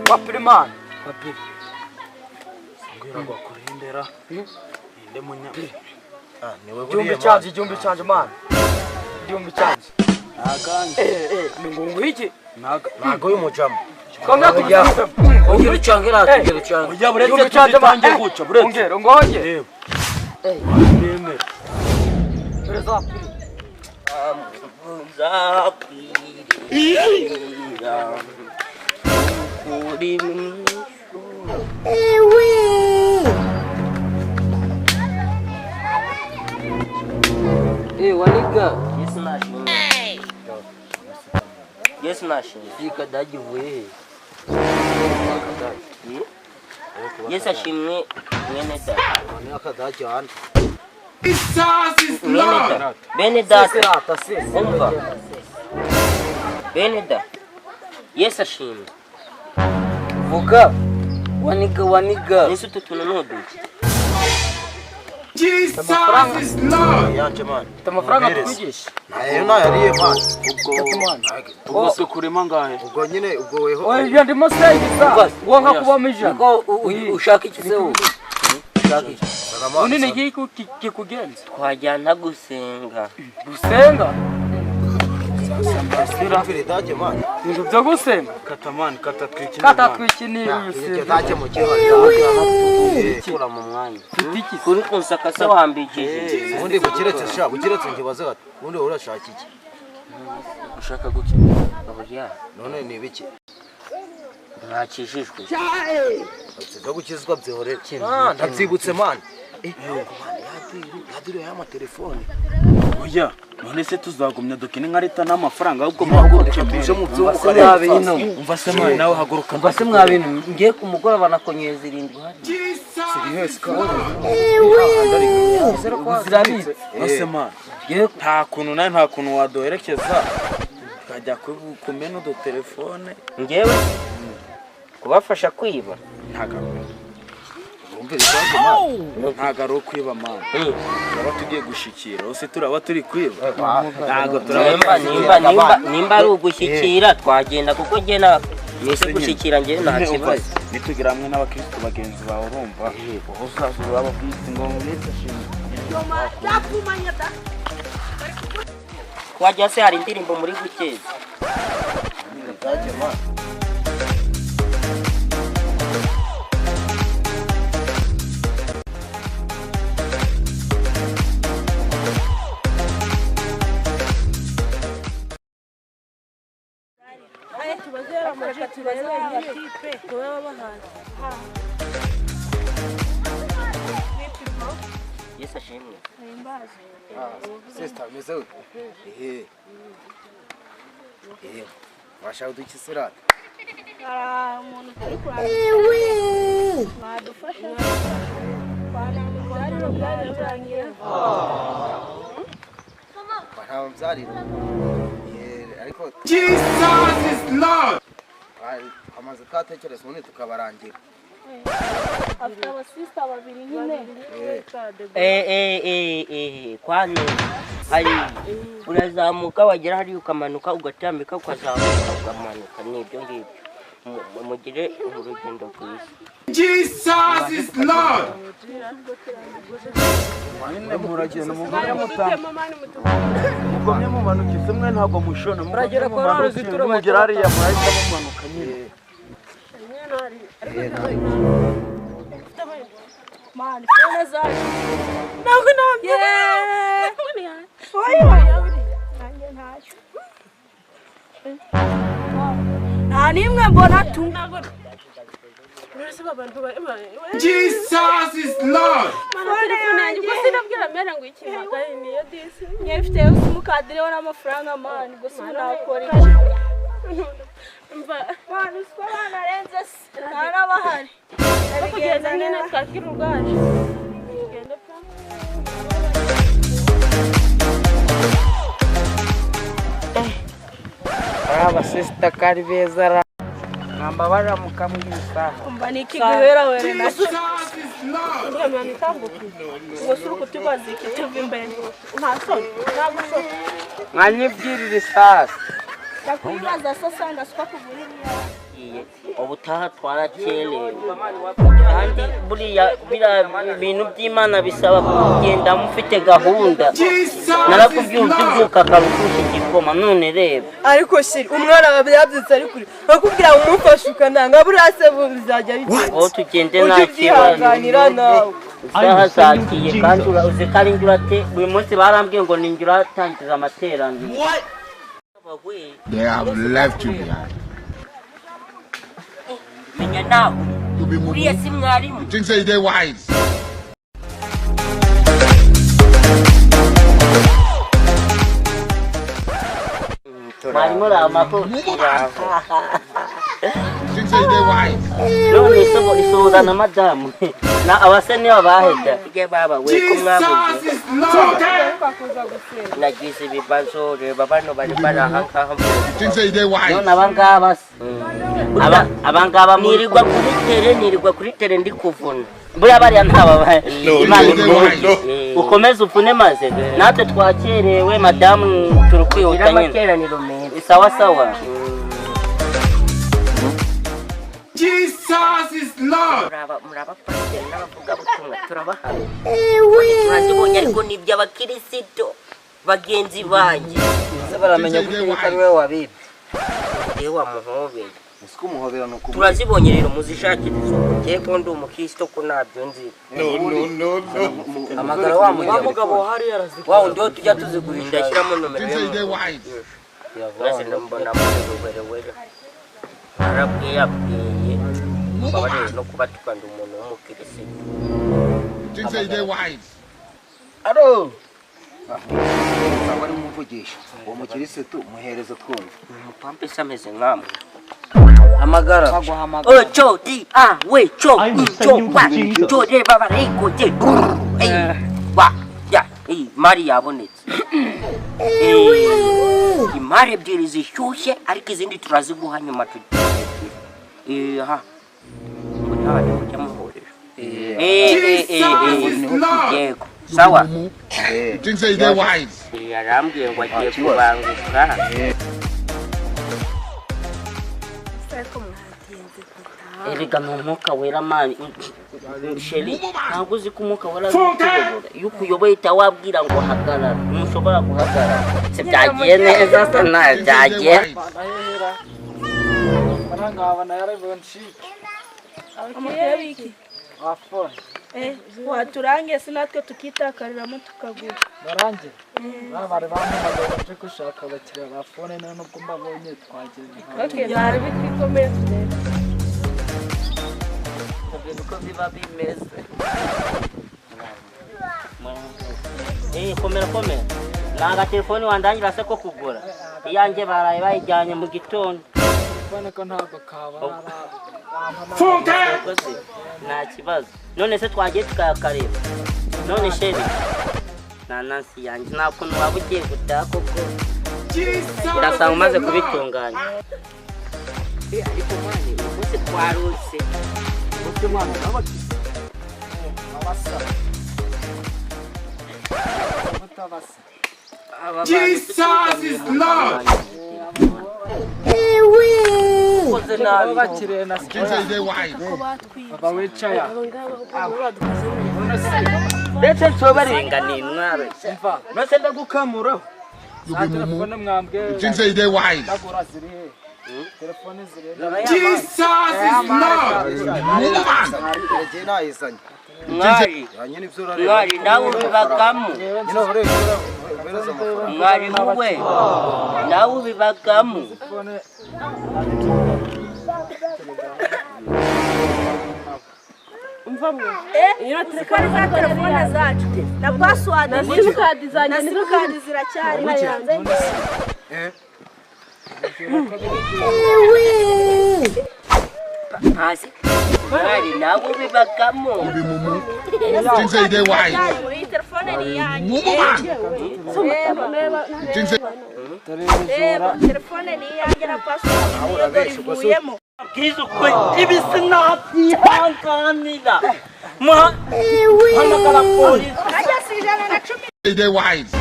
Kwa Pirimani. Kwa Piri. Ngwira ngo akurindera. Ninde munya. Ah, niwe Igihumbi buriya. canje, igihumbi canje man. Igihumbi canje. Naganje. Eh eh, ni ngo iki? Naga. Ntago y'umujama. Komya kubisubizemo. Ongera ucange rata, ongera ucange. Oya buretse Igihumbi canje man. tuzitange guca buretse. Ongera, ngongere. Reba. Eh. Nemera. Pereza Piri. Nzakwirira kuri Eh, waniga. Yesu nashimwe. Yesu nashimwe. Iyi kadage uvuye he? Yesu ashimwe mwene data. Ni akadage hano. Mwene data. Bene data. Rata sisi. Umva. Bene da. Yesu ashimwe. Vuga. Waniga waniga. Yesu utu tuntu ni uduki. Yanje man. Ufite amafaranga tukwigisha. Nayo nayariye man. Ubwo ubwo se kurema ngahe? Ubwo nyine ubwo weho. Oya, ibyo ndimo sengisa. Uwo nka kubamo ijana. Niko ushaka iki se wowe? Ushaka iki? Ubu ni iki kikugenza? Twajyana gusenga. Gusenga? Mvira idage man. Ibintu byo gusenga? Kata man, kata twikine. Kata twikinire uyu Iryo sinzi. dage mu gihe. Kura mu mwanya. Mfite iki? Kuri kunsaka se wambikije. Ubundi bukiretse sha, bukiretse nkibaze gato. Ubundi wowe urashaka iki? Ushaka gukina. Oya, None ni ibiki? ntakijijwe. Byo gukizwa byihorere. Ah, ndabyibutse man. Eh, yadiri, yadiri y'amatelefone. Oya, none se tuzagumya dukine nka leta n'amafaranga ahubwo muhaguruke Tuje mu byumba Umva se mwabintu. Umva se man, nawe haguruka. Umva se mwabintu. Ngiye ku mugoroba nakonyeza irindwi hariya. Zirabitse. Nose man, nta kuntu nawe nta kuntu waduherekeza tukajya kumena udutelefone. Ngewe kubafasha kwiba. Ntago Umvira idage man. ntago ari ukwiba man. Turaba tugiye gushikira, ose turaba turi kwiba. Ntago turaba Nimba nimba nimba nimba ari ugushyikira twagenda kuko njye na nise gushyikira njye nta kibazo. Nitugera hamwe n'abakristo bagenzi bawe urumva wowe uzaza urababwira ngo mwese ashimwe. Twajya se hari indirimbo muri gukeza. Idage man. Yesu ashimwe. Sister, meze ute? Eh. Eh. Washaka udukisirata? Hari umuntu turi kuranga mwadufasha byari birangiye. Nta mbyarira. Eh, ariko Jesus is Lord. Amaze twatekereza ubundi tukabarangira. Afite abasista babiri nyine. Eh eh eh eh kwani hari urazamuka wagera hariya ukamanuka ugatambika ukazamuka ukamanuka ni ibyo ngibyo. Mugire urugendo rwiza. Nyine muragenda mugumye mutanga. Mugumye mumanukize mwe ntabwo mushona. Muragera kwa rwa ruzitiro. Mugera hariya murahita mumanuka nyine. Mani fone zacu ntabwo ntabyo nanjye ntacyo nta n'imwe mbona tu. Jesus is Lord. Telefone yanjye ubwo sinabwira mera ngo ikimagaye niyo disi nyari ifite simukadi iriho n'amafaranga mani gusa ubu nakora iki mani usiko abana arenze se nta n'abahari kugenda nyine twakira urwaje. Ari abasisita kari beza ra nkamba baramuka muri isaha. Umva ni iki guhera were nacyo Jesus is Lord. Ngo si uri kutubaza iki tuva imbere nta soni nta gusoni. Mwanyibwirira isasa. Ndakwibaza se asanga siko kugura iriya. Tugiye ubutaha twarakerewe, kandi buriya biriya bintu by'Imana bisaba kugenda mufite gahunda. Narakubwiye ubyuka akarukusha igikoma, none reba. Ariko chéri, umwana wawe yabyutse ari kure, bakubwira ngo umufashe ukananga, buriya se bizajya bigenda? Aho tugende, Ujye nta kibazo. ubyihanganira nawe. Isaha zagiye, kandi uzi ko ari njye urate uyu munsi barambwiye ngo ni njye uratangiza amateraniro. They have left you behind. Menya nawe. You be Uriya mumu. si mwarimu. You think say they wise. Mwarimu, uri amakuru? Mumu man. You think say they wise. None se bo isuhuza na madamu na abase niyo baheda baba we ko mwabuze? Jesus is Lord. Nagize ibibazo, reba bano bari aha ngaha. You think say they wise. None abangaba se abangaba nirirwa kuri tere, nirirwa kuri tere ndi kuvuna buriya bariya ntaba. Imana ikuhe ukomeze uvune, maze natwe twakerewe, madamu turi kwihuta nyine. Amateraniro meza. Sawa sawa. Jesus is Lord. Muri abapasiteri n'abavugabutumwa turabahamya, turazibonye, ariko ni iby'abakirisito bagenzi banjye. Ese baramenya gute yuko ari wowe wabibye? Yewe wamuhobeye. Ese kumuhobera ni ukumuha? Turazibonye rero, muzishakire isoko. Ngiye ko ndi umukristo ko ntabyo nzi. No, no, no, no. Hamagara wa Wa mugabo. mugabo hariya arazikora. Wa wundi wo tujya tuzigurisha. Ndashyiramo nomero Think say they ye wise. maze ndamubona muri werewere, arabwiyabwiye mbabarire no kubatuka, ndi umuntu w'umukristo. You think say they wise. Aro usanga ari umuvugisha uwo mukirisitu, muhereze twumva. Umupampe se ameze nkamwe? Hamagara. Baguhamagara. Ocho, di, a, we, cho, i, cho, wa, cho, re, ba, ba, re, ko, je, brr, ey, wa, ya, ey, mari yabonetse. Eh, imari ebyiri zishyushye, ariko izindi turaziguha nyuma tugiye. Aha ngo ntabanje kujya muhurira. Eh, eh, eh, Jesus eh, is Lord. Yego, sawa. Mumu. You think say they wise. Yarambwiye ngo agiye kubanguka. Ariko mwatinze gutaha. Erega ni umwuka wera man, chéri, ntabwo uzi ko umwuka wera azi kukuyobora? Iyo ukuyoboye uhita wabwira ngo hagarara, ntushobora guhagarara. Se byagiye neza se nta You think say they byagiye? wise. Ndahera amafaranga wabona yaraboncike. Amakuru y'iki? Wafone. Eh, waturangiye se natwe tukitakariramo tukagura? Barangira bari bampamagaye baje gushaka abakiriya ba phone, none nubwo mbabonye twagenda. Okay, ntari bitwikomeye turebe. Ibintu uko biba bimeze. Eh, komera komera. Ni agatelefoni wandangira se ko kugura? Iyanjye baraye bayijyanye mu gitondo. Telefone ko ntabwo kabara. Rwose nta kibazo. None se twagiye tukayakareba? None chéri, nanasi yanjye, nta kuntu waba ugiye gutaha koko? Urasanga umaze kubitunganya. Eh, ariko mwana, uyu munsi twarose. Abasa mutabasa. Jesus is Lord. Ukoze nabi. Bakiriye na You think say they wise. Baba wicaye. Ndetse nsobere. Senga ni intwaro. Umva. Nose ndagukamuraho. You Za be mumu. telefone mwambwe. You think say they wise. Ndagura ziri he? Telefone ziri he? Jesus is Lord. Mumu man. Yagiye nayizanye. Mwari. Ya nyine ibyo urareba. Mwari, nawe ubibagamo? Nyine ureba ubereza amafaranga. Mwarimu we, nawe ubibagamo? Telefone. Eh, zikari za telefone zacu na password Na simukadi zanjye. Na simukadi ziracyari. Eh. Hasi mwari, nawe ubibagamo? You be mumu. You think say they wise. Iyi telefone ni iyanjye. Mumu man. Reba. You think say Reba, telefone ni iyanjye na password niyo, dore ivuyemo. Bwiza ukuri, ibi sinabyihanganira. Hamagara polisi. Najya si 110. they wise.